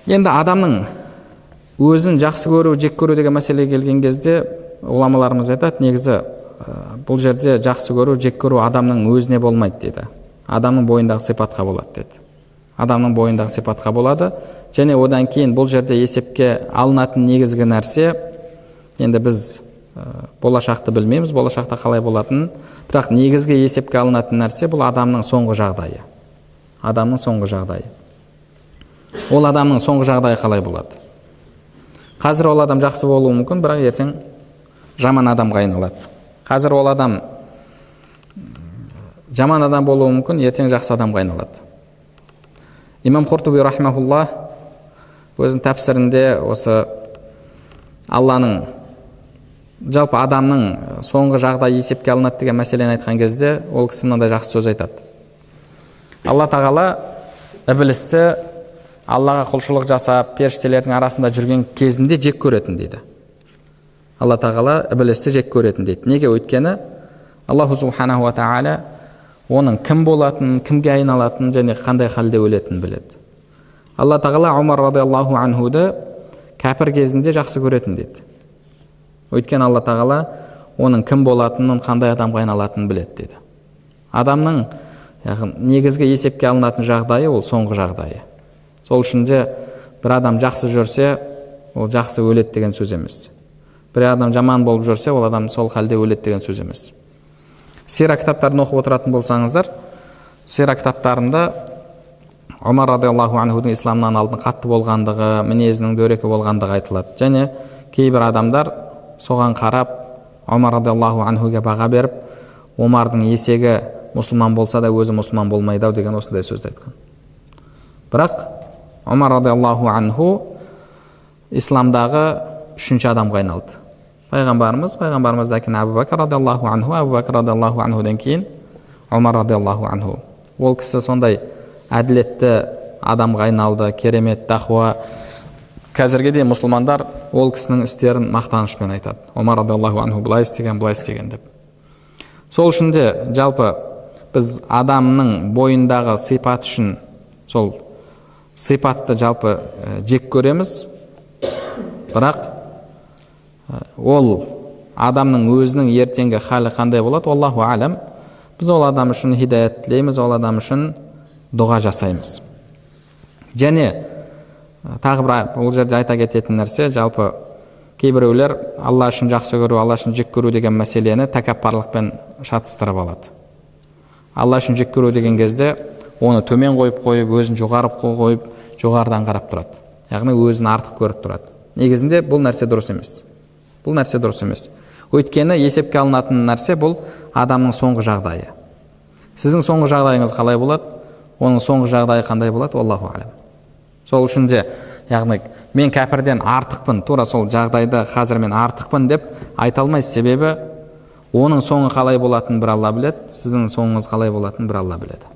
Енді адамның өзін жақсы көру, жек көру деген мәселеге келген кезде ғұламаларымыз айтады, негізі бұл жерде жақсы көру, жек көру адамның өзіне болмайды дейді. Адамның бойындағы сипатқа болады деді. Адамның бойындағы сипатқа болады. Және одан кейін бұл жерде есепке алынатын негізгі нәрсе, енді біз болашақты білмейміз, болашақта қалай болатынын, бірақ негізгі есепке алынатын нәрсе бұл адамның соңғы жағдайы. Адамның соңғы жағдайы. Ол адамның соңғы жағдайы қалай болады? Қазір ол адам жақсы болуы мүмкін, бірақ ертең жаман адамға айналады. Қазір ол адам жаман адам болуы мүмкін, ертең жақсы адамға айналады. Имам Құртуби рахимахуллах өзінің тәпсірінде осы Алланың, жалпы адамның соңғы жағдайы есепке алынады деген мәселені айтқан кезде ол кісі мынандай жақсы сөз айтады. Алла тағала ібілісті Аллаға құлшылық жасап, періштелердің арасында жүрген кезінде жек көретін дейді. Алла тағала ібілісті жек көретін дейді. Неге? Өйткені Аллаху субханаху ва тағала оның кім болатынын, кімге айналатынын және қандай халде өлетінін біледі. Алла тағала Омар радиаллаху анхуды кәпір кезінде жақсы көретін дейді. Өйткені Алла тағала оның кім болатынын, қандай адамға айналатынын біледі дейді. Адамның, яғни, негізгі есепке алынатын жағдайы ол соңғы жағдайы. Сол үшін де бір адам жақсы жүрсе, ол жақсы өледі деген сөз емес. Бір адам жаман болып жүрсе, ол адам сол халде өледі деген сөз емес. Сира кітаптарын оқып отыратын болсаңыздар, сира кітаптарында Омар радиаллаху анхудың исламнан алдын қатты болғандығы, мінезінің дөрекі болғандығы айтылады. Және кейбір адамдар соған қарап Омар радиаллаху анхуге баға беріп, Омардың есегі мұсылман болса да өзі мұсылман болмайды ау деген осындай сөзді айтқан. Бірақ Омар радиаллаху анху исламдағы үшінші адамға айналды. Пайғамбарымыз, пайғамбарымыздан кейін Әбу Бәкір радиаллаху анху, Әбу Бәкір радиаллаху анхудан кейін Омар радиаллаху анху. Ол кісі сондай әділетті адамға айналды, керемет тақуа. Қазірге дейін мұсылмандар ол кісінің істерін мақтанышпен айтады. Омар радиаллаху анху былай істеген, былай істеген деп. Сол үшін де жалпы біз адамның бойындағы сипат үшін сол сипатты жалпы жек көреміз, бірақ ол адамның өзінің ертеңгі халі қандай болады, аллаху алам. Біз ол адам үшін хидаят тілейміз, ол адам үшін дұға жасаймыз. Және тағы бір бұл жерде айта кететін нәрсе, жалпы кейбіреулер Алла үшін жақсы көру, Алла үшін жек көру деген мәселені тәкаппарлықпен шатыстырып алады. Алла үшін жек көру деген кезде оны төмен қойып қойып, өзін жоғары қойып, жоғарыдан қарап тұрады. Яғни өзін артық көріп тұрады. Негізінде бұл нәрсе дұрыс емес. Бұл нәрсе дұрыс емес. Өйткені есепке алынатын нәрсе бұл адамның соңғы жағдайы. Сіздің соңғы жағдайыңыз қалай болады? Оның соңғы жағдайы қандай болады? Аллаху алам. Сол үшін де, яғни мен кәпірден артықпын, тура сол жағдайда қазір мен артықпын деп айта алмайсыз. Себебі оның соңы қалай болатынын бір Алла біледі, сіздің соңыңыз қалай болатынын бір Алла біледі.